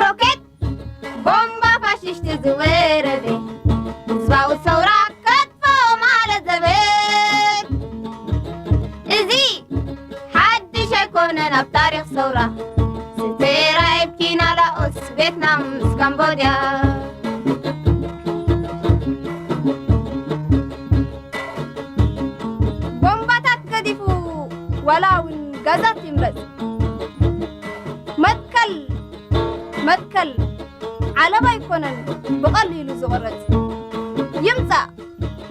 ሮኬት ቦምባ ፋሽስት ዝወረደ ህዝባዊ ሰውራ ከጥፍኦ ማለት ዘበት። እዚ ሓድሽ ኣይኮነን ኣብ ታሪኽ ሰውራ። ዝተራየብኪና ላኦስ፣ ቬትናም ምስ ካምቦድያ። ቦምባታት ገዲፉ ዋላ እውን ጋዛት ይምረጽ። መትከል፣ መትከል ዓለባ ኣይኮነን ብቐሊሉ ዝቑረጽ። ይምጻእ፣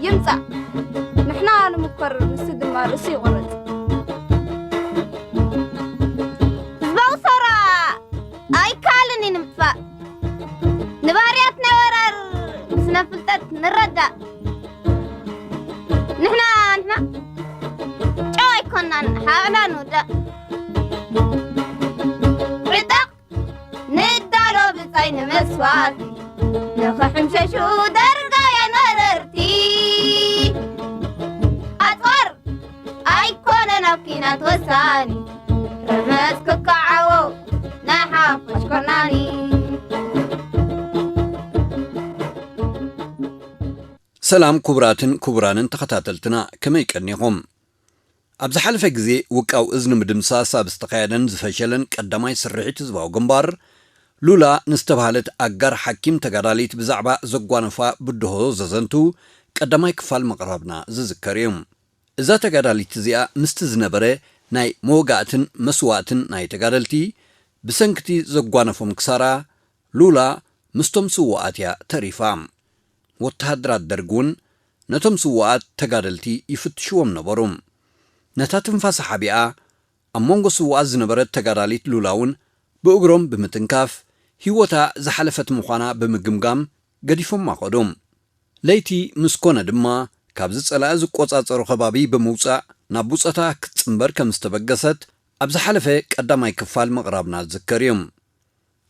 ይምጻእ፣ ንሕና ንምከር፣ ንሱ ድማ ርእሱ ይቑረጽ። ህዝባዊ ሰውራ ኣይከኣልን እዩ ንምጥፋእ። ንባርያት ናይ ወራር ብስነ ፍልጠት ንረዳእ። ንሕና፣ ንሕና ጨው ኣይኮናን፣ ሓቕና ንውዳእ። ርጠቕ ንዳሎ ብጻይ ንመስዋእቲ፣ ንኽሕምሸሹ ደርጋውያን ወረርቲ። ኣጽዋር ኣይኮነን ኣብ ኲናት ወሳኒ፣ ረመጽ ክከዓቦ ናይ ሓፋሽ ኮናኒ። ሰላም ክቡራትን ክቡራንን ተኸታተልትና፣ ከመይ ቀኒኹም? ኣብ ዝሓለፈ ግዜ ውቃው እዝኒ ምድምሳስ ኣብ ዝተኻየደን ዝፈሸለን ቀዳማይ ስርሒት ህዝባዊ ግንባር፣ ሉላ ንዝተባህለት ኣጋር ሓኪም ተጋዳሊት ብዛዕባ ዘጓነፋ ብድሆ ዘዘንቱ ቀዳማይ ክፋል ምቕራብና ዝዝከር እዩ። እዛ ተጋዳሊት እዚኣ ምስቲ ዝነበረ ናይ መወጋእትን መስዋእትን ናይ ተጋደልቲ፣ ብሰንክቲ ዘጓነፎም ክሳራ፣ ሉላ ምስቶም ስዉኣት እያ ተሪፋ። ወተሃደራት ደርግ እውን ነቶም ስዉኣት ተጋደልቲ ይፍትሽዎም ነበሩ። ነታ ትንፋሳ ሓቢኣ፣ ኣብ መንጎ ስዉኣት ዝነበረት ተጋዳሊት ሉላ እውን ብእግሮም ብምትንካፍ፣ ህይወታ ዝሓለፈት ምዃና ብምግምጋም ገዲፎማ ከዱ። ለይቲ ምስ ኮነ ድማ፣ ካብዚ ጸላኢ ዝቆጻጸሮ ከባቢ ብምውጻእ ናብ ብጾታ ክትጽንበር ከም ዝተበገሰት ኣብ ዝሓለፈ ቀዳማይ ክፋል ምቕራብና ዝዝከር እዩ።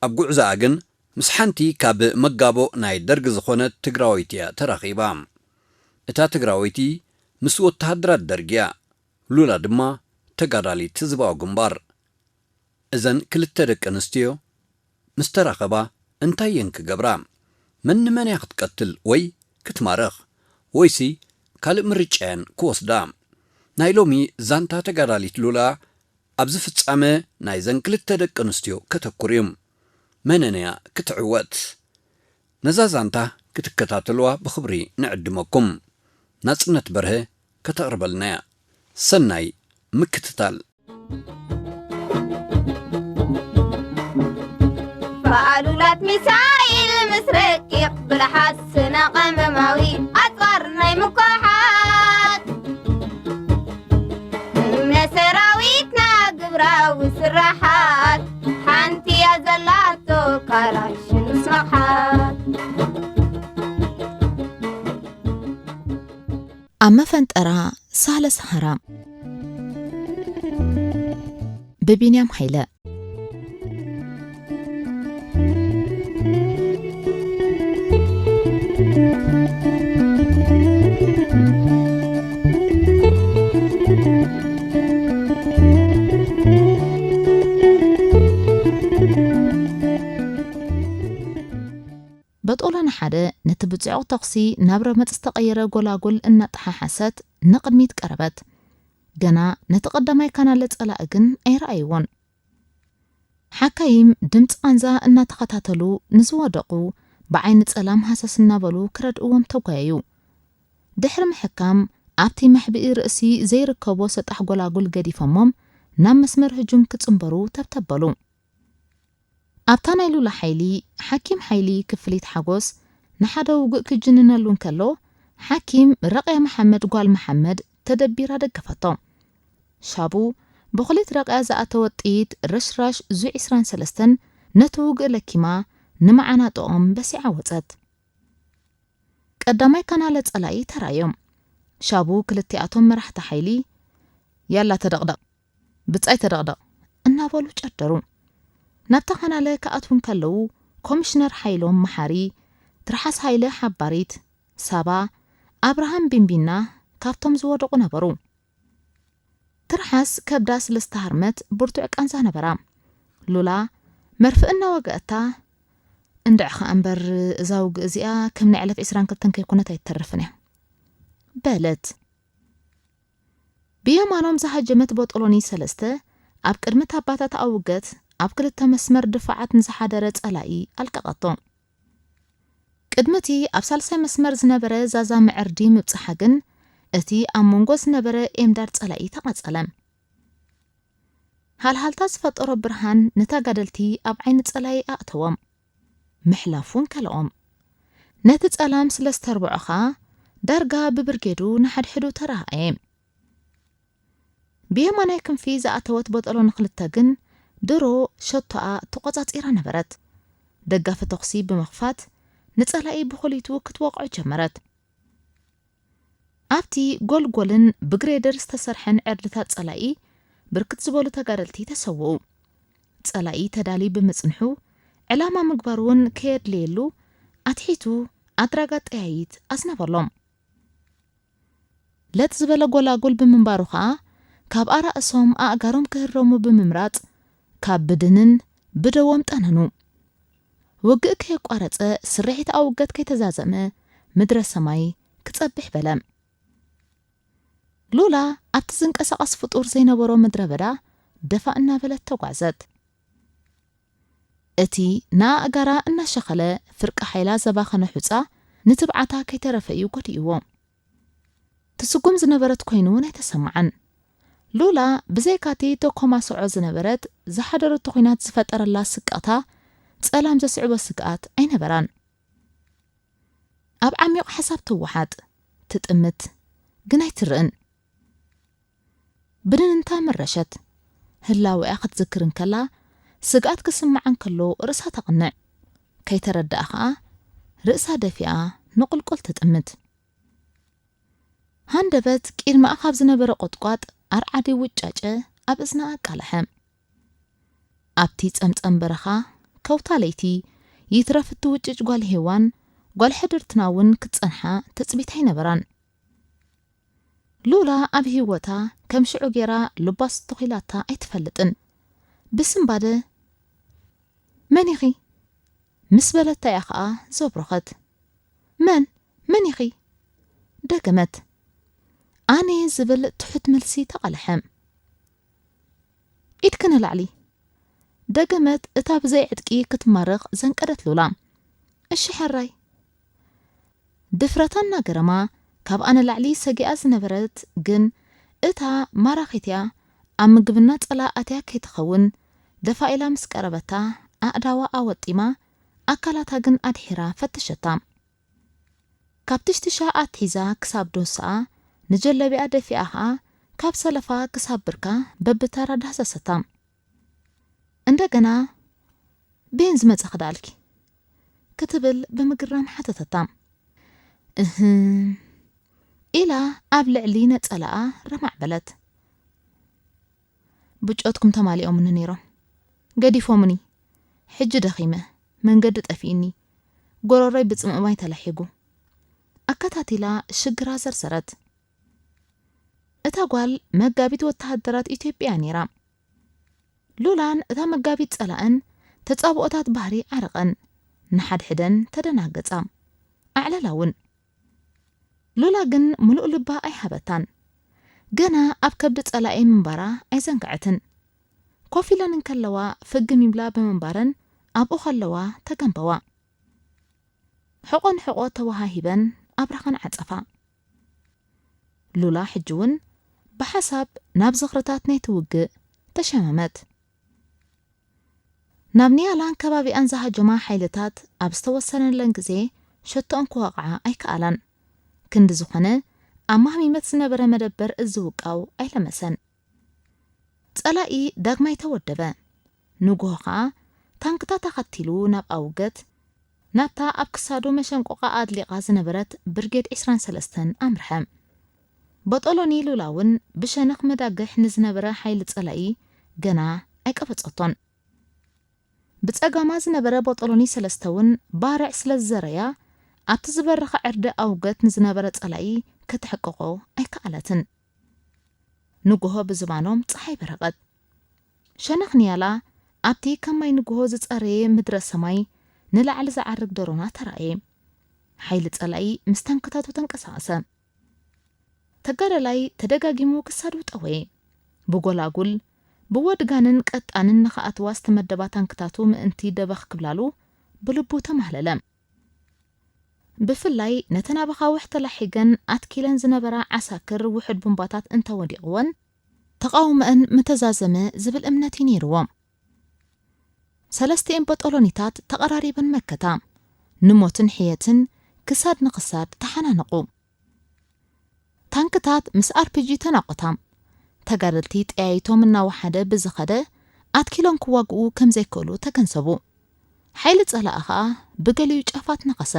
ኣብ ጉዕዞኣ ግን ምስ ሓንቲ ካብ መጋቦ ናይ ደርግ ዝኾነት ትግራወይቲ እያ ተራኺባ። እታ ትግራወይቲ ምስ ወተሃደራት ደርግ እያ፣ ሉላ ድማ ተጋዳሊት ህዝባዊ ግንባር። እዘን ክልተ ደቂ ኣንስትዮ ምስ ተራኸባ እንታይ እየን ክገብራ? መን ንመን እያ ክትቀትል ወይ ክትማርኽ? ወይሲ ካልእ ምርጫ እየን ክወስዳ? ናይ ሎሚ ዛንታ ተጋዳሊት ሉላ ኣብዚ ፍጻመ ናይዘን ክልተ ደቂ ኣንስትዮ ከተኩር እዩ። መነን እያ ክትዕወት? ነዛ ዛንታ ክትከታተልዋ ብኽብሪ ንዕድመኩም። ናጽነት በርሀ ከተቕርበልና እያ። ሰናይ ምክትታል። በኣሉላት ሚሳይል ምስ ረቂቕ ብልሓት ስነ ቀመማዊ ኣጽዋር ናይ ምኩሓት፣ እምነ ሰራዊትና ግብራዊ ስራሓት፣ ሓንቲ እያ ዘላቶ ካላሽ ምስ መቕሓት። ኣብ መፈንጠራ ሳህለ ሰሃራ ብቢንያም ሃይለ። በጦሎኒ ሓደ ነቲ ብጽዑቕ ተኹሲ ናብ ረመጽ ዝተቐየረ ጎላጉል እናጠሓሓሰት ንቕድሚት ቀረበት። ገና ነቲ ቀዳማይ ካናለ ጸላኢ ግን ኣይረኣይዎን። ሓካይም ድምጺ ቃንዛ እናተኸታተሉ ንዝወደቑ ብዓይኒ ጸላም ሃሰስ እናበሉ ክረድእዎም ተጓየዩ። ድሕሪ ምሕካም ኣብቲ መሕብኢ ርእሲ ዘይርከቦ ሰጣሕ ጎላጉል ገዲፎሞም ናብ መስመር ህጁም ክጽንበሩ ተብተብ በሉ። ኣብታ ናይ ሉላ ሓይሊ፣ ሓኪም ሓይሊ ክፍሊት ሓጎስ ንሓደ ውግእ ክጅንነሉ እንከሎ፣ ሓኪም ረቕያ መሓመድ ጓል መሓመድ ተደቢራ ደገፈቶ። ሻቡ ብኹሊት ረቕያ ዝኣተወ ጥይት ረሽራሽ ዙ ዕስራን ሰለስተን ነቲ ውግእ ለኪማ ንመዓናጥኦም በሲዓ ወጸት። ቀዳማይ ካናለ ጸላኢ ተራዮም። ሻቡ ክልቲኣቶም መራሕቲ ሓይሊ፣ "ያላ ተደቕደቕ፣ ብጻይ ተደቕደቕ" እናበሉ ጨደሩ። ናብታ ካናለ ክኣትዉ እንከለዉ፣ ኮሚሽነር ሓይሎም መሓሪ፣ ትርሓስ ሃይለ ሓባሪት፣ ሳባ፣ ኣብርሃም ቢምቢና ካብቶም ዝወደቑ ነበሩ። ትርሓስ ከብዳ ስለ ዝተሃርመት ብርቱዕ ቃንዛ ነበራ። ሉላ መርፍእ እናወግአታ፣ "እንድዒ ኸኣ እምበር እዛ ውግእ እዚኣ ከም ናይ ዕለት ዕስራን ክልተን ከይኮነት ኣይትተርፍን እያ" በለት። ብየማኖም ዝሃጀመት ቦጦሎኒ ሰለስተ ኣብ ቅድሚ ታባታት ኣውገት ኣብ ክልተ መስመር ድፋዓት ንዝሓደረ ጸላኢ ኣልቀቐቶ። ቅድሚ እቲ ኣብ ሳልሳይ መስመር ዝነበረ ዛዛ መዐርዲ ምብጽሓ ግን፣ እቲ ኣብ መንጎ ዝነበረ ኤምዳድ ጸላኢ ተቓጸለ። ሃልሃልታ ዝፈጠሮ ብርሃን ንተጋደልቲ ኣብ ዓይኒ ጸላኢ ኣእተዎም። ምሕላፍ እውን ከልኦም። ነቲ ጸላም ስለ ዝተርብዖ ኸኣ፣ ዳርጋ ብብርጌዱ ንሓድሕዱ ተረኣኣየ። ብየማናይ ክንፊ ዝኣተወት ቦጠሎ ንክልተ ግን ድሮ ሸቶኣ ተቖጻጺራ ነበረት። ደጋፊ ተኹሲ ብምኽፋት፣ ንጸላኢ ብኹሊቱ ክትወቕዖ ጀመረት። ኣብቲ ጎልጎልን ብግሬደር ዝተሰርሐን ዕርድታት ጸላኢ ብርክት ዝበሉ ተጋደልቲ ተሰውኡ። ጸላኢ ተዳልዩ ብምጽንሑ፣ ዕላማ ምግባር እውን ከየድለየሉ ኣትሒቱ ኣድራጋ ጠያይት ኣዝነበሎም። ለጥ ዝበለ ጎላጉል ብምንባሩ ኸኣ፣ ካብ ኣራእሶም ኣእጋሮም ክህረሙ ብምምራጽ፣ ካብ ብድንን ብደዎም ጠነኑ። ውግእ ከየቋረጸ፣ ስርሒት ኣውገት ከይተዛዘመ፣ ምድረ ሰማይ ክጸብሕ በለ። ሉላ ኣብቲ ዝንቀሳቐስ ፍጡር ዘይነበሮ ምድረ በዳ ደፋ እናበለት ተጓዕዘት። እቲ ንኣእጋራ እናሸኸለ ፍርቂ ሓይላ ዘባኸነ ሑጻ ንትብዓታ ከይተረፈ እዩ ጎዲእዎ። ትስጉም ዝነበረት ኮይኑ እውን ኣይተሰምዓን። ሉላ ብዘይካቲ ተኮማስዖ ዝነበረት ዝሓደረቶ ኲናት ዝፈጠረላ ስቅታ ጸላም ዘስዕቦ ስግኣት ኣይነበራን። ኣብ ዓሚቕ ሓሳብ ትወሓጥ፣ ትጥምት፣ ግን ኣይትርእን። ብድንንታ መረሸት። ህላወኣ ክትዝክር እንከላ፣ ስግኣት ክስምዓ እንከሎ ርእሳ ተቕንዕ። ከይተረድኣ ኸኣ ርእሳ ደፊኣ ንቑልቁል ትጥምት። ሃንደበት ቅድሚኣ ካብ ዝነበረ ቁጥቋጥ ኣርዓዲ ውጫጨ ኣብ እዝና ኣቃልሐ። ኣብቲ ጸምጸም በረኻ ከውታ ለይቲ ይትረፍ እቲ ውጭጭ ጓል ሄዋን፣ ጓል ሕድርትና እውን ክትጸንሓ ትጽቢት ኣይነበራን። ሉላ ኣብ ህይወታ ከም ሽዑ ጌራ ልባ ስተኺላታ ኣይትፈልጥን። ብስንባደ፣ "መን ኢኺ?" ምስ በለታ እያ ኸኣ ዘብረኸት። "መን? መን ኢኺ?" ደገመት። "ኣነ" ዝብል ትሑት መልሲ ተቓልሐ። "ኢድኪ ንላዕሊ!" ደገመት እታ ብዘይ ዕጥቂ ክትማረኽ ዘንቀደት ሉላ። "እሺ ሕራይ!" ድፍረታ እናገረማ ካብኣ ንላዕሊ ሰጊኣ ዝነበረት ግን እታ ማራኺትያ ኣብ ምግብና ጸላ ኣትያ ከይትኸውን ደፋ ኢላ ምስ ቀረበታ ኣእዳዋ ኣወጢማ ኣካላታ ግን ኣድሒራ ፈተሸታ። ካብ ትሽትሻ ኣትሒዛ ክሳብ ዶሳኣ ንጀለቢኣ ደፊኣ ኸኣ ካብ ሰለፋ ክሳብ ብርካ በብተራ ዳህሰሰታ። እንደገና "ቤን ዝመጻ ክደኣልኪ?" ክትብል ብምግራም ሓተተታ። "እህ" ኢላ ኣብ ልዕሊ ነጸላኣ ረማዕ በለት። "ብጮትኩም ተማሊኦምኒ ነይሮም፣ ገዲፎምኒ። ሕጂ ደኺመ፣ መንገዲ ጠፊእኒ፣ ጎረሮይ ብጽምእ ማይ ተላሒጉ።" ኣከታቲላ ሽግራ ዘርዘረት። እታ ጓል መጋቢት ወተሃደራት ኢትዮጵያ ነይራ። ሉላን እታ መጋቢት ጸላእን ተጻብኦታት ባህሪ ዓረቐን፣ ንሓድሕደን ተደናገጻ። ኣዕለላ እውን። ሉላ ግን ምሉእ ልባ ኣይሃበታን። ገና ኣብ ከብዲ ጸላኢ ምንባራ ኣይዘንግዐትን። ኮፍ ኢለን እንከለዋ ፍግም ይብላ ብምንባረን ኣብኡ ከለዋ ተገንበዋ። ሕቖ ንሕቖ ተወሃሂበን ኣብራኸን ዓጸፋ። ሉላ ሕጂ እውን ብሓሳብ ናብ ዝኽርታት ናይቲ ውግእ ተሸመመት። ናብ ኒያላን ከባቢኣን ዝሃጀማ ሓይልታት ኣብ ዝተወሰነለን ግዜ ሸቶኣን ክወቕዓ ኣይከኣላን። ክንዲ ዝኾነ፣ ኣብ ማህሚመት ዝነበረ መደበር እዝ ውቃው ኣይለመሰን። ጸላኢ ዳግማይ ተወደበ። ንግሆ ኸኣ ታንክታት ኣኸቲሉ ናብ ኣውገት፣ ናብታ ኣብ ክሳዱ መሸንቆቓ ኣድሊቓ ዝነበረት ብርጌድ ዕስራን ሰለስተን ኣምርሐ። ቦጦሎኒ ሉላ እውን ብሸነኽ መዳግሕ ንዝነበረ ሓይሊ ጸላኢ ገና ኣይቀበጸቶን። ብጸጋማ ዝነበረ ቦጦሎኒ ሰለስተ እውን ባርዕ ስለ ዝዘረያ፣ ኣብቲ ዝበረኸ ዕርዲ ኣውገት ንዝነበረ ጸላኢ ከተሕቅቖ ኣይከኣለትን። ንግሆ ብዝባኖም ጸሓይ በረቐት። ሸነኽ ንያላ ኣብቲ ከም ማይ ንግሆ ዝጸረየ ምድረ ሰማይ ንላዕሊ ዝዓርግ ደሮና ተራእየ። ሓይሊ ጸላኢ ምስ ታንክታቱ ተንቀሳቐሰ። ተጋዳላይ ተደጋጊሙ ክሳዱ ጠወየ። ብጎላጉል፣ ብወድጋንን ቀጣንን ንኸኣትዋ ዝተመደባ ታንክታቱ ምእንቲ ደበኽ ክብላሉ ብልቡ ተማህለለ። ብፍላይ ነተን ኣብ ኣኻውሕ ተላሒገን ኣትኪለን ዝነበራ ዓሳክር ውሑድ ቡምባታት እንተወዲቕወን፣ ተቓውመአን ምተዛዘመ ዝብል እምነት እዩ ነይርዎም። ሰለስቲኤን ቦጦሎኒታት ተቐራሪበን መከታ። ንሞትን ሕየትን ክሳድ ንኽሳድ ተሓናነቑ። ታንክታት ምስ ኣርፒጂ ተናቖታ። ተጋደልቲ ጠያይቶም እናወሓደ ብዝኸደ ኣትኪሎም ክዋግኡ ከም ዘይክእሉ ተገንዘቡ። ሓይሊ ጸላኢ ኸኣ ብገሊኡ ጫፋት ነቐሰ።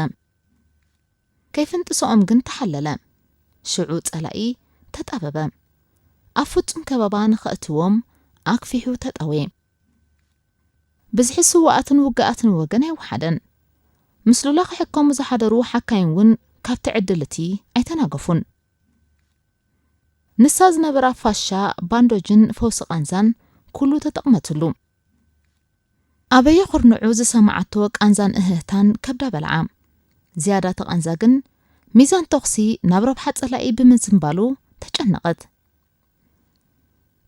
ከይፍንጥስኦም ግን ተሓለለ። ሽዑ ጸላኢ ተጣበበ። ኣብ ፍጹም ከበባ ንኸእትዎም ኣክፊሑ ተጠወየ። ብዝሒ ስውኣትን ውግኣትን ወገን ኣይወሓደን። ምስ ሉላ ክሕከሙ ዝሓደሩ ሓካይም እውን ካብቲ ዕድል እቲ ኣይተናገፉን። ንሳ ዝነበራ ፋሻ፣ ባንዶጅን ፈውሲ ቃንዛን ኩሉ ተጠቕመትሉ። ኣበየ ኩርንዑ ዝሰማዓቶ ቃንዛን እህህታን ከብዳ በልዓ። ዝያዳ ተቃንዛ ግን ሚዛን ተኹሲ ናብ ረብሓ ጸላኢ ብምዝንባሉ ተጨነቐት።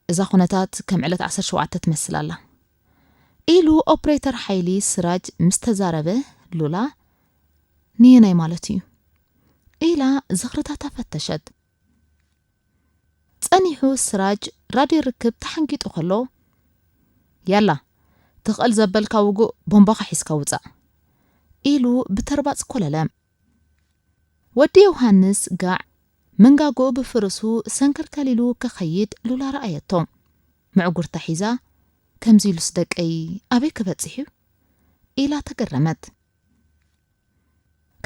እዛ ኩነታት ከም ዕለት ዓሰርተ ሸውዓተ ትመስል ኣላ። ኢሉ ኦፕሬተር ሓይሊ ስራጅ ምስ ተዛረበ ሉላ፣ ንየናይ ማለት እዩ? ኢላ ዝኽርታታ ፈተሸት። ጸኒሑ ስራጅ ራድዮ ርክብ ተሓንጊጡ ከሎ፣ ያላ፣ ትኽእል ዘበልካ ውጉእ ቦምባኻ ሒዝካ ውጻእ፣ ኢሉ ብተርባጽ ኮለለ። ወዲ ዮሃንስ ጋዕ መንጋጎኡ ብፍርሱ ሰንከልከል ኢሉ ክኸይድ ሉላ ረኣየቶ። ምዕጉርታ ሒዛ፣ ከምዚ ኢሉስ ደቀይ ኣበይ ክበጽሕ እዩ? ኢላ ተገረመት።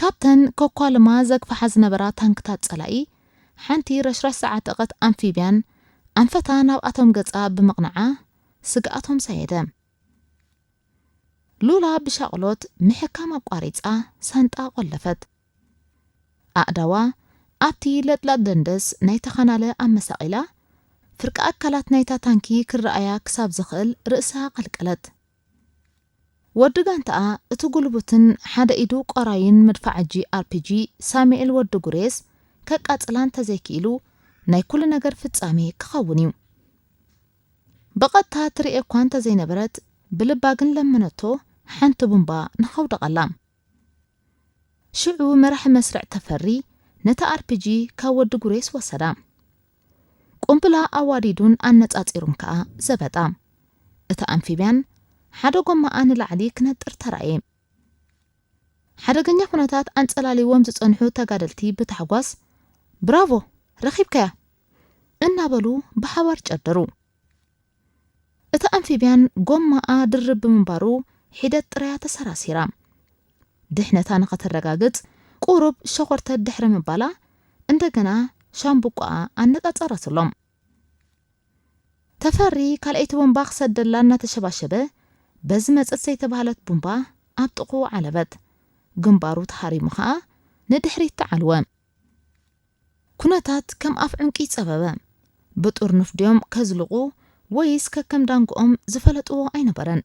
ካብተን ኮኳልማ ዘግፍሓ ዝነበራ ታንክታት ጸላኢ፣ ሓንቲ ረሽራሽ ዝዓጠቐት ኣምፊብያን ኣንፈታ ናብኣቶም ገጻ ብምቕንዓ፣ ስግኣቶም ዘየደ። ሉላ ብሻቕሎት ምሕካም ኣቋሪጻ ሳንጣ ቆለፈት። ኣእዳዋ ኣብቲ ለጥላጥ ደንደስ ናይ ተኻናለ ኣመሳቒላ፣ ፍርቂ ኣካላት ናይታ ታንኪ ክረኣያ ክሳብ ዝኽእል ርእሳ ቀልቀለት። ወዲ ጋንታኣ እቲ ጉልቡትን ሓደ ኢዱ ቆራይን መድፍዓጂ ኣርፒጂ ሳሙኤል ወዲ ጉሬስ ከቃጽላ እንተዘይክኢሉ ናይ ኩሉ ነገር ፍጻሜ ክኸውን እዩ። ብቐጥታ ትርእዮ እኳ እንተዘይነበረት ብልባ ግን ለመነቶ ሓንቲ ቡምባ ንኸውድቐላ። ሽዑ መራሒ መስርዕ ተፈሪ ነታ ኣርፒጂ ካብ ወዲ ጉሬስ ወሰዳ። ቁምብላ ኣዋዲዱን ኣነጻጺሩን ከኣ ዘበጣ። እታ ኣምፊብያን ሓደ ጎማኣ ንላዕሊ ክነጥር ተራእየ። ሓደገኛ ኩነታት ኣንጸላልይዎም ዝጸንሑ ተጋደልቲ ብታሕጓስ፣ ብራቮ! ረኺብካያ! እናበሉ ብሓባር ጨደሩ። እታ ኣምፊብያን ጎማኣ ድርብ ብምንባሩ ሒደት ጥራያ ተሰራሲራ። ድሕነታ ንኸተረጋግጽ ቁሩብ ሸኾርተት ድሕሪ ምባላ እንደገና ሻምብቆኣ ኣነጻጸረትሎም። ተፈሪ ካልኣይቲ ቦምባ ክሰደላ እናተሸባሸበ በዚ መጸት ዘይተባህለት ቡምባ ኣብ ጥቕኡ ዓለበት። ግንባሩ ተሃሪሙ ኸኣ ንድሕሪት ተዓልወ። ኩነታት ከም ኣፍ ዑንቂ ጸበበ። ብጥርኑፍ ድዮም ከዝልቑ ወይስ ከከም ዳንግኦም ዝፈለጥዎ ኣይነበረን።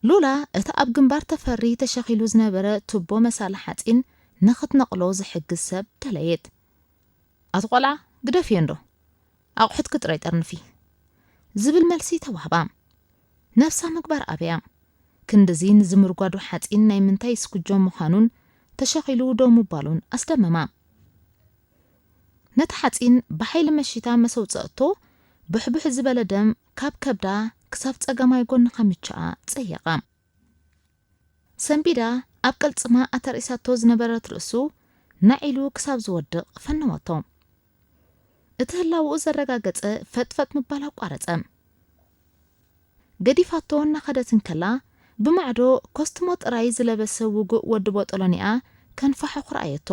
ሉላ እቲ ኣብ ግንባር ተፈሪ ተሸኺሉ ዝነበረ ቱቦ መሳሊ ሓጺን ንኽትነቕሎ ዝሕግዝ ሰብ ደለየት። ኣቲ ቆልዓ፣ ግደፍዮ እንዶ፣ ኣቑሑትኪ ጥራይ ጠርንፊ፣ ዝብል መልሲ ተዋህባ። ነብሳ ምግባር ኣብያ። ክንድዚ ንዝምርጓዱ ሓጺን ናይ ምንታይ ስኩጆ ምዃኑን ተሸኺሉ ደው ምባሉን ኣስደመማ። ነቲ ሓጺን ብሓይሊ መሺታ መሰውጸእቶ፣ ብሕቡሕ ዝበለ ደም ካብ ከብዳ ክሳብ ጸጋማይ ጎኒ ከምችኣ ጸየቓ። ሰንቢዳ ኣብ ቅልጽማ ኣተርኢሳቶ ዝነበረት ርእሱ ናዒሉ ክሳብ ዝወድቕ ፈነወቶ። እቲ ህላውኡ ዘረጋገጸ ፈጥፈጥ ምባል ኣቋረጸ። ገዲፋቶ እናኸደት እንከላ፣ ብማዕዶ ኮስትሞ ጥራይ ዝለበሰ ውጉእ ወዲ ቦጦሎኒኣ ከንፋሕኹ ረኣየቶ።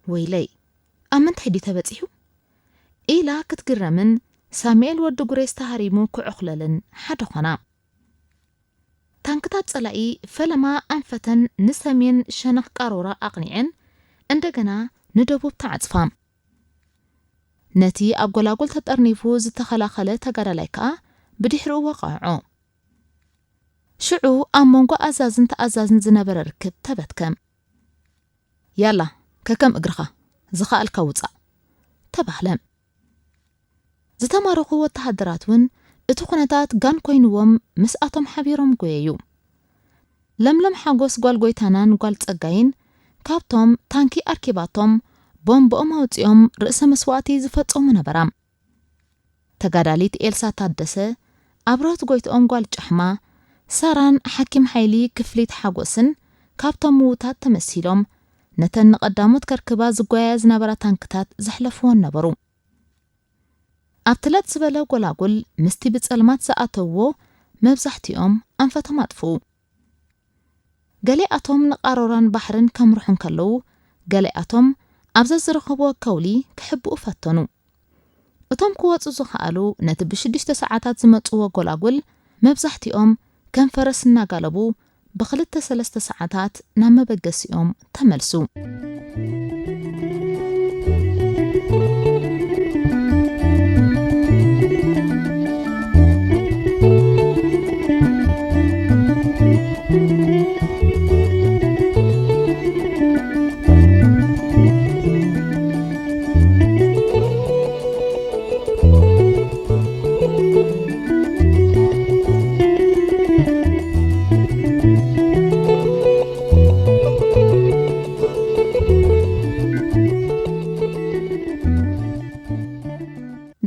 ወይለይ፣ ኣብ ምንታይ ድዩ ተበጺሑ? ኢላ ክትግረምን ሳሙኤል ወዲ ጉሬስ ተሃሪሙ ክዕኹለልን ሓደ ኾና። ታንክታት ጸላኢ ፈለማ ኣንፈተን ንሰሜን ሸነኽ ቃሮራ ኣቕኒዐን እንደገና ንደቡብ ተዓጽፋ። ነቲ ኣብ ጎላጉል ተጠርኒፉ ዝተኸላኸለ ተጋዳላይ ከኣ ብድሕሪኡ ወቐዖ። ሽዑ ኣብ መንጎ ኣዛዝን ተኣዛዝን ዝነበረ ርክብ ተበትከ። ያላ፣ ከከም እግርኻ፣ ዝኸኣልካ ውጻእ፣ ተባህለ። ዝተማረኹ ወተሃደራት እውን እቲ ኩነታት ጋን ኮይንዎም ምስኣቶም ሓቢሮም ጎየዩ። ለምለም ሓጎስ ጓል ጎይታናን ጓል ጸጋይን ካብቶም ታንኪ ኣርኪባቶም ቦምብኦም ኣውጺኦም ርእሰ መስዋእቲ ዝፈጸሙ ነበራ። ተጋዳሊት ኤልሳ ታደሰ፣ ኣብርሆት ጎይትኦም ጓል ጫሕማ፣ ሳራን ሓኪም ሓይሊ ክፍሊት ሓጎስን ካብቶም ምዉታት ተመሲሎም ነተን ንቐዳሞት ከርክባ ዝጓያ ዝነበራ ታንክታት ዘሕለፍወን ነበሩ። ኣብቲ ለጥ ዝበለ ጎላጉል ምስቲ ብጸልማት ዝኣተውዎ መብዛሕትኦም ኣንፈቶም ኣጥፍኡ። ገሊኣቶም ንቓሮራን ባሕርን ከምርሑ እንከለዉ፣ ገሊኣቶም ኣብ ዘዝረኸብዎ ከውሊ ክሕብኡ ፈተኑ። እቶም ክወጹ ዝኸኣሉ ነቲ ብሽዱሽተ ሰዓታት ዝመጽዎ ጎላጉል መብዛሕትኦም ከም ፈረስ እናጋለቡ ብኽልተ ሰለስተ ሰዓታት ናብ መበገሲኦም ተመልሱ።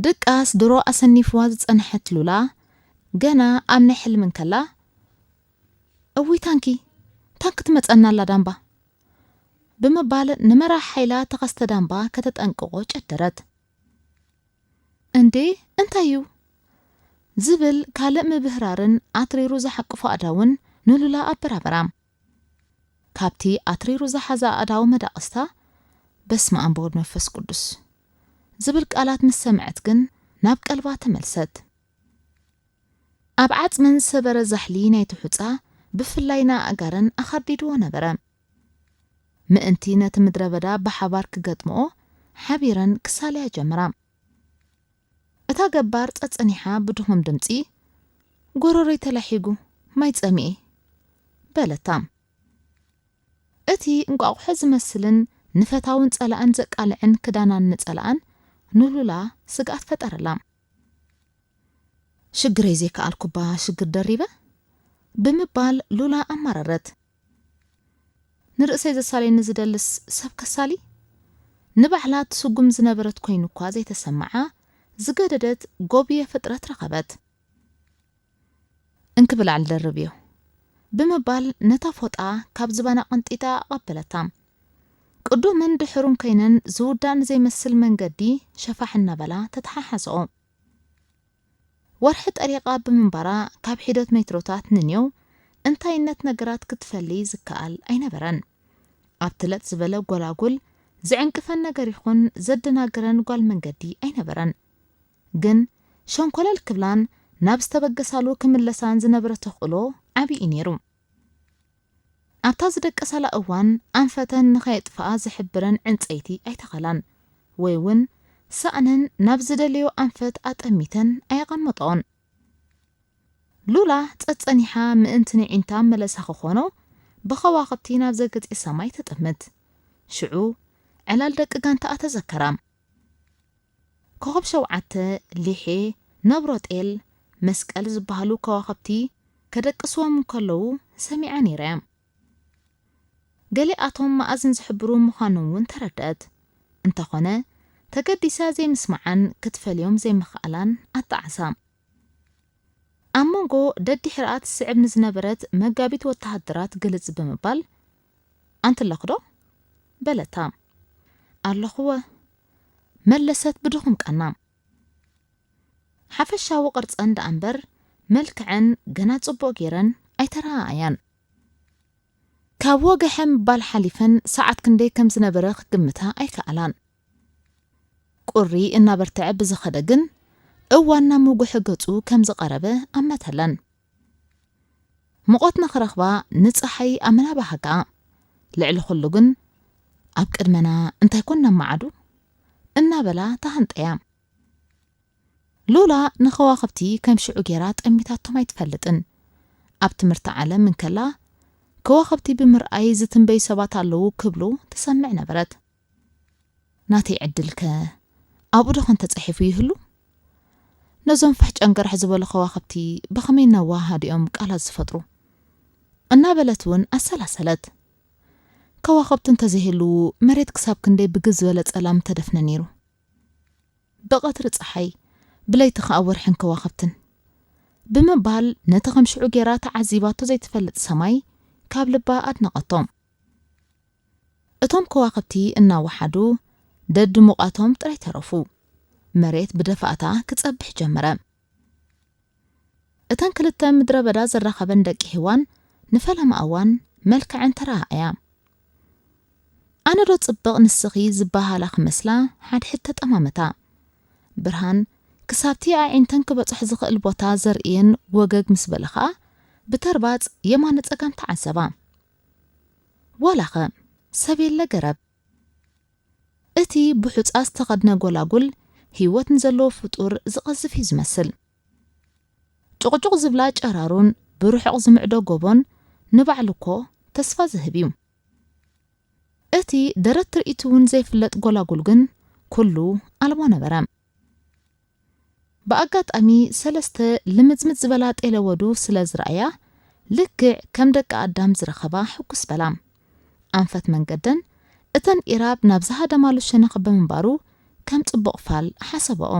ድቃስ ድሮ ኣሰኒፍዋ ዝጸንሐት ሉላ፣ ገና ኣብ ናይ ሕልሚ እንከላ፣ "እውይ ታንኪ፣ ታንኪ ትመጸና ኣላ ዳምባ!" ብምባል ንመራሕ ሓይላ ተኸስተ ዳምባ ከተጠንቅቖ ጨደረት። "እንዴ፣ እንታይ እዩ?" ዝብል ካልእ ምብህራርን ኣትሪሩ ዝሓቅፎ ኣእዳውን ንሉላ ኣበራበራ። ካብቲ ኣትሪሩ ዝሓዛ ኣእዳው መዳቕስታ፣ "በስመ ኣብ ወወልድ መንፈስ ቅዱስ" ዝብል ቃላት ምስ ሰምዐት ግን ናብ ቀልባ ተመልሰት። ኣብ ዓጽመን ዝሰበረ ዛሕሊ ናይቲ ሑጻ ብፍላይ ንኣእጋረን ኣኻርዲድዎ ነበረ። ምእንቲ ነቲ ምድረ በዳ ብሓባር ክገጥምኦ ሓቢረን ክሳለያ ጀመራ። እታ ገባር ጸጸኒሓ ብድኹም ድምጺ፣ "ጎረሮይ ተላሒጉ፣ ማይ ጸሚኤ" በለታ። እቲ እንቋቑሖ ዝመስልን ንፈታውን ጸላእን ዘቃልዕን ክዳናን ነጸላኣን ንሉላ ስግኣት ፈጠረላ። "ሽግረይ ዘይከኣልኩባ ሽግር ደሪበ?" ብምባል ሉላ ኣማረረት። "ንርእሰይ ዘሳልየኒ ዝደልስ ሰብ ከሳሊ?" ንባዕላ ትስጉም ዝነበረት ኮይኑ እኳ ዘይተሰምዓ፣ ዝገደደት ጎብየ ፍጥረት ረኸበት። "እንክብላዕ ልደርብዮ" ብምባል ነታ ፎጣ ካብ ዝባና ቀንጢጣ ኣቐበለታ። ቅዱምን ድሕሩን ኮይነን ዝውዳእ ንዘይመስል መንገዲ ሸፋሕ እናበላ ተተሓሓዝኦ። ወርሒ ጠሪቓ ብምንባራ ካብ ሒደት ሜትሮታት ንንየው እንታይነት ነገራት ክትፈሊ ዝከኣል ኣይነበረን። ኣብቲ ለጥ ዝበለ ጎላጉል ዝዕንቅፈን ነገር ይኹን ዘደናግረን ጓል መንገዲ ኣይነበረን። ግን ሸንኮለል ክብላን ናብ ዝተበገሳሉ ክምለሳን ዝነበረ ተኽእሎ ዓቢ እዩ ነይሩ። ኣብታ ዝደቀሳላ እዋን ኣንፈተን ንኸየጥፍኣ ዝሕብረን ዕንጸይቲ ኣይተኸላን፣ ወይ እውን ሳእነን ናብ ዝደለዮ ኣንፈት ኣጠሚተን ኣየቐመጠኦን። ሉላ ጸጸኒሓ ምእንቲ ንዒንታ መለሳ ክኾኖ ብኸዋኽብቲ ናብ ዘገጽ ሰማይ ተጠምት። ሽዑ ዕላል ደቂ ጋንታኣ ተዘከራ። ኮኸብ ሸውዓተ፣ ሊሔ፣ ነብሮ ጤል፣ መስቀል ዝበሃሉ ከዋኽብቲ ከደቅስዎም እንከለዉ ሰሚዓ ነይረ። ገሊኣቶም መኣዝን ዝሕብሩ ምዃኖም እውን ተረድአት። እንተኾነ፣ ተገዲሳ ዘይምስማዓን ክትፈልዮም ዘይምኽኣላን ኣጣዓሳ። ኣብ መንጎ ደድሕርኣ ትስዕብ ንዝነበረት መጋቢት ወተሃደራት ግልጽ ብምባል፣ "ኣንቲ ኣለኽዶ?" በለታ። "ኣለኹወ" መለሰት ብድኹም ቃና። ሓፈሻዊ ቅርጸን ደኣ እምበር መልክዐን ገና ጽቡቕ ገይረን ኣይተረኣኣያን። ካብ ወገሐ ምባል ሓሊፈን ሰዓት ክንደይ ከም ዝነበረ ክግምታ ኣይከኣላን። ቁሪ እናበርትዐ ብዝኸደ ግን፣ እዋን ናብ ምጉሒ ገጹ ከም ዝቐረበ ኣመተለን። ሙቐት ንኽረኽባ ንጸሓይ ኣመና ባህጋ። ልዕሊ ኩሉ ግን፣ ኣብ ቅድመና እንታይ ኮን ነማዓዱ? እናበላ ተሃንጠያ። ሉላ ንኸዋኽብቲ ከም ሽዑ ጌራ ጠሚታቶም ኣይትፈልጥን። ኣብ ትምህርቲ ዓለም እንከላ፣ ከዋኽብቲ ብምርኣይ ዝትንበዩ ሰባት ኣለዉ ክብሉ ትሰምዕ ነበረት። ናተይ ዕድልከ ኣብኡ ዶ ኸን ተጻሒፉ ይህሉ? ነዞም ፋሕ ጨንገራሕ ዝበሉ ከዋኽብቲ ብኸመይ እናወሃሃዱ እዮም ቃላት ዝፈጥሩ? እናበለት እውን ኣሰላሰለት። ከዋኽብቲ እንተዘይህልዉ፣ መሬት ክሳብ ክንደይ ብግብ ዝበለ ጸላም ተደፍነ ነይሩ። ብቐትሪ ጸሓይ፣ ብለይቲ ኸኣ ወርሕን ከዋኽብትን ብምባል ነቲ ከም ሽዑ ጌራ ተዓዚባቶ ዘይትፈልጥ ሰማይ ካብ ልባ ኣድነቐቶ። እቶም ከዋኽብቲ እናወሓዱ ደድሙቓቶም ጥራይ ተረፉ። መሬት ብደፋእታ ክጸብሕ ጀመረ። እተን ክልተ ምድረ በዳ ዘራኸበን ደቂ ሄዋን ንፈለማ እዋን መልክዐን ተረኣኣያ። ኣነ ዶ ጽብቕ ንስኺ ዝበሃላ ክመስላ ሓድሕድ ተጠማመታ። ብርሃን ክሳብቲ ኣዒንተን ክበጽሕ ዝኽእል ቦታ ዘርእየን ወገግ ምስ በለ ኸኣ ብተርባጽ የማነ ጸጋም ተዓዘባ። ዋላኸ ሰብ የለ ገረብ። እቲ ብሑጻ ዝተኸድነ ጎላጉል ህይወት ንዘለዎ ፍጡር ዝቐዝፍ እዩ ዝመስል። ጭቕጭቕ ዝብላ ጨራሩን ብርሑቕ ዝምዕዶ ጎቦን ንባዕሉ እኮ ተስፋ ዝህብ እዩ። እቲ ደረት ትርኢቱ እውን ዘይፍለጥ ጎላጉል ግን ኩሉ ኣልቦ ነበረ። ብኣጋጣሚ ሰለስተ ልምጽምጽ ዝበላ ጤለወዱ ስለ ዝረኣያ፣ ልክዕ ከም ደቂ ኣዳም ዝረኸባ ሕጉስ በላ። ኣንፈት መንገደን እተን ኢራብ ናብ ዝሃደማሉ ሸነኽ ብምንባሩ ከም ጽቡቕ ፋል ሓሰባኦ።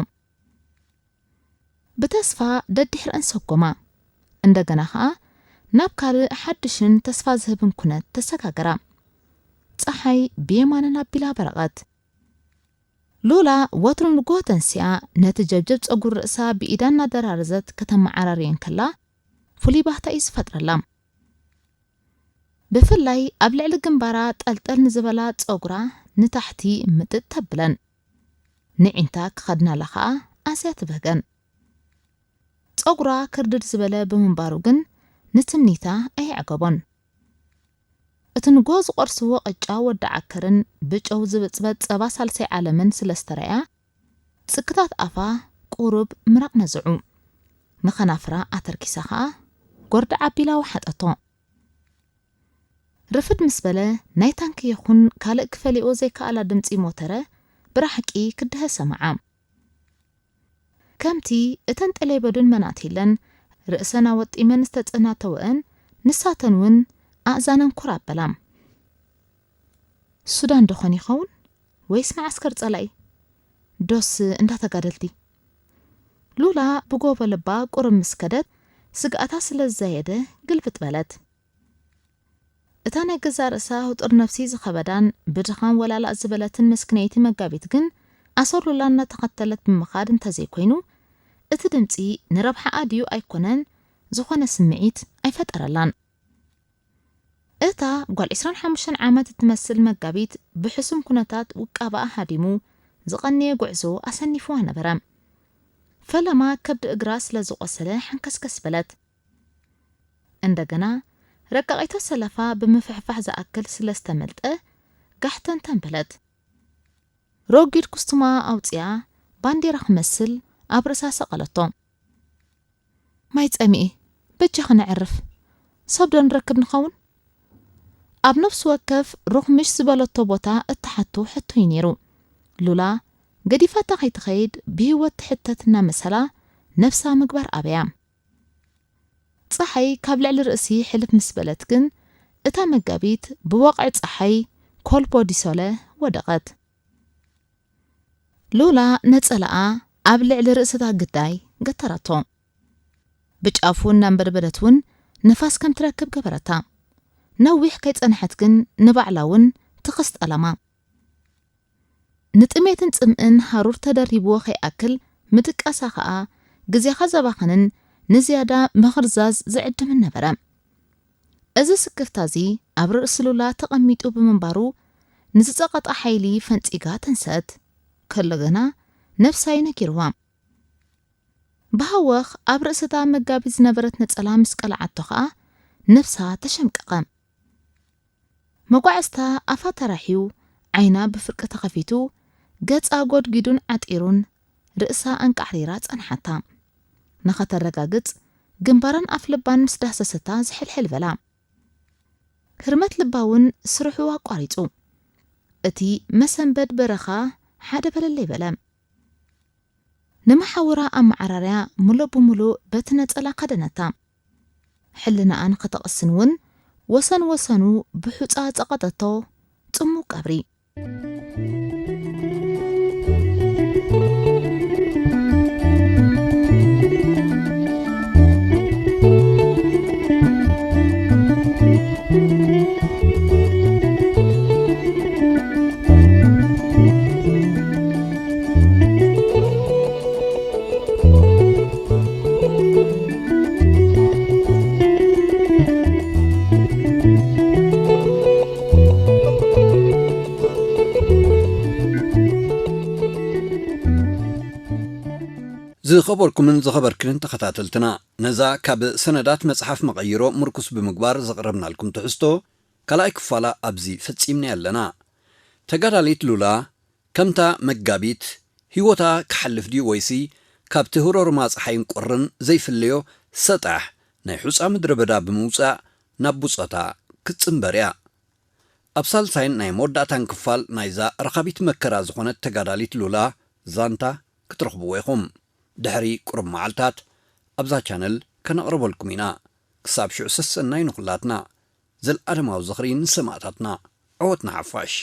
ብተስፋ ደድሕረን ሰጎማ። እንደገና ኸኣ ናብ ካልእ ሓድሽን ተስፋ ዝህብን ኩነት ተሰጋገራ። ጸሓይ ብየማነን ኣቢላ በረቐት። ሉላ ወትሩ ንግሆ ተንሲኣ ነቲ ጀብጀብ ጸጉሪ ርእሳ ብኢዳ እናደራረዘት ከተመዓራርየን ከላ፣ ፍሉይ ባህታ እዩ ዝፈጥረላ። ብፍላይ ኣብ ልዕሊ ግንባራ ጠልጠል ንዝበላ ጸጉራ ንታሕቲ ምጥጥ ተብለን። ንዒንታ ክኸድናላ ኸኣ ኣዝያ ትብህገን። ጸጉራ ክርድድ ዝበለ ብምንባሩ ግን ንትምኒታ ኣየዕገቦን። እቲ ንግሆ ዝቖርስዎ ቅጫ ወዲ ዓከርን ብጨው ዝብጽበጥ ጸባ ሳልሳይ ዓለምን ስለ ዝተረኣያ፣ ጽክታት ኣፋ ቁሩብ ምራቕ ነዝዑ። ንኸናፍራ ኣተርኪሳ ኸኣ ጎርዲ ዓቢላ ወሓጠቶ። ርፍድ ምስ በለ ናይ ታንኪ ይኹን ካልእ ክፈልይኦ ዘይከኣላ ድምጺ ሞተረ ብራሕቂ ክድሀ ሰማዓ። ከምቲ እተን ጠሌበዱን መናቲለን ርእሰን ኣወጢመን ዝተጸናተወአን ንሳተን እውን ኣእዛነን ኩር ኣበላ። ሱዳን ዶኾን ይኸውን ወይስ መዓስከር ጸላኢ? ዶስ እንዳ ተጋደልቲ? ሉላ ብጎቦ ልባ ቁሩብ ምስ ከደት ስግኣታ ስለ ዝዛየደ ግልብጥ በለት። እታ ናይ ገዛእ ርእሳ ህጡር ነፍሲ ዝኸበዳን ብድኻም ወላላእ ዝበለትን መስክነይቲ መጋቢት ግን ኣሰር ሉላ እናተኸተለት ብምኻድ እንተዘይኮይኑ እቲ ድምጺ ንረብሓኣ ድዩ ኣይኮነን ዝኾነ ስምዒት ኣይፈጠረላን። እታ ጓል ዕስራን ሓሙሽተን ዓመት እትመስል መጋቢት ብሕሱም ኩነታት ውቃባኣ ሃዲሙ ዝቐነየ ጉዕዞ ኣሰኒፍዋ ነበረ። ፈለማ ከብዲ እግራ ስለ ዝቖሰለ ሓንከስከስ በለት። እንደገና ረቃቒቶ ሰለፋ ብምፍሕፋሕ ዝኣክል ስለ ዝተመልጠ ጋሕተንተን በለት። ረጒድ ኩስትማ ኣውጽኣ ባንዴራ ክመስል ኣብ ርእሳ ሰቐለቶ። ማይ ጸሚኤ፣ በጃኺ ነዕርፍ፣ ሰብ ዶ ንረክብ ንኸውን? ኣብ ነፍሲ ወከፍ ሩኽምሽ ዝበለቶ ቦታ እትሓቶ ሕቶ እዩ ነይሩ። ሉላ ገዲፋታ ከይትኸይድ ብህይወት ትሕተት እናመሰላ ነፍሳ ምግባር ኣበያ። ጸሓይ ካብ ልዕሊ ርእሲ ሕልፍ ምስ በለት ግን እታ መጋቢት ብወቕዒ ጸሓይ ኮልፖ ዲሶለ ወደቐት። ሉላ ነጸላኣ ኣብ ልዕሊ ርእስታ ግዳይ ገተረቶ። ብጫፉ እናንበድበደት እውን ንፋስ ከም ትረክብ ገበረታ። ነዊሕ ከይጸንሐት ግን ንባዕላ እውን ትኽስ ጠለማ። ንጥሜትን ጽምእን ሃሩር ተደሪብዎ ከይኣክል ምድቃሳ ኸኣ ግዜኻ ዘባኽንን ንዝያዳ ምኽርዛዝ ዝዕድምን ነበረ። እዚ ስክፍታ እዚ ኣብ ርእሲ ሉላ ተቐሚጡ ብምንባሩ ንዝጸቐጣ ሓይሊ ፈንጺጋ ተንሰት። ከሎ ግና ነፍሳ እዩ ነኪርዋ። ብሃወኽ ኣብ ርእሲ እታ መጋቢት ዝነበረት ነጸላ ምስ ቀልዓቶ ኸኣ ነፍሳ ተሸምቀቐ። መጓዕዝታ ኣፋ ተራሕዩ፣ ዓይና ብፍርቂ ተኸፊቱ፣ ገጻ ጎድጒዱን ዓጢሩን ርእሳ ኣንቃዕሪራ ጸንሓታ። ንኸተረጋግጽ ግንባራን ኣፍ ልባን ምስ ዳህሰሰታ ዝሕልሕል በላ። ህርመት ልባ እውን ስርሑ ኣቋሪጹ። እቲ መሰንበድ በረኻ ሓደ በለለይ በለ። ንመሓውራ ኣመዓራርያ ምሉእ ብምሉእ በቲ ነጸላ ከደነታ። ሕልናኣ ንኸተቕስን እውን ወሰን ወሰኑ ብሑጻ ጸቐጠቶ። ጽሙቕ ቀብሪ። ዝኸበርኩምን ዝኸበርክንን ተኸታተልትና፣ ነዛ ካብ ሰነዳት መጽሓፍ መቐይሮ ምርኩስ ብምግባር ዘቕረብናልኩም ትሕዝቶ ካልኣይ ክፋላ ኣብዚ ፈጺምና ኣለና። ተጋዳሊት ሉላ ከምታ መጋቢት ህይወታ ክሓልፍ ድዩ ወይሲ ካብቲ ህሮርማ ጸሓይን ቁርን ዘይፍለዮ ሰጣሕ ናይ ሑጻ ምድረ በዳ ብምውጻእ ናብ ብጾታ ክትጽንበር እያ። ኣብ ሳልሳይን ናይ መወዳእታን ክፋል ናይዛ ረኻቢት መከራ ዝኾነት ተጋዳሊት ሉላ ዛንታ ክትረኽብዎ ኢኹም። ድሕሪ ቁሩብ መዓልታት ኣብዛ ቻነል ከነቕርበልኩም ኢና። ክሳብ ሽዑ ሰሰናይ ንኹላትና። ዘልኣለማዊ ዝኽሪ ንሰማእታትና። ዓወት ንሓፋሽ።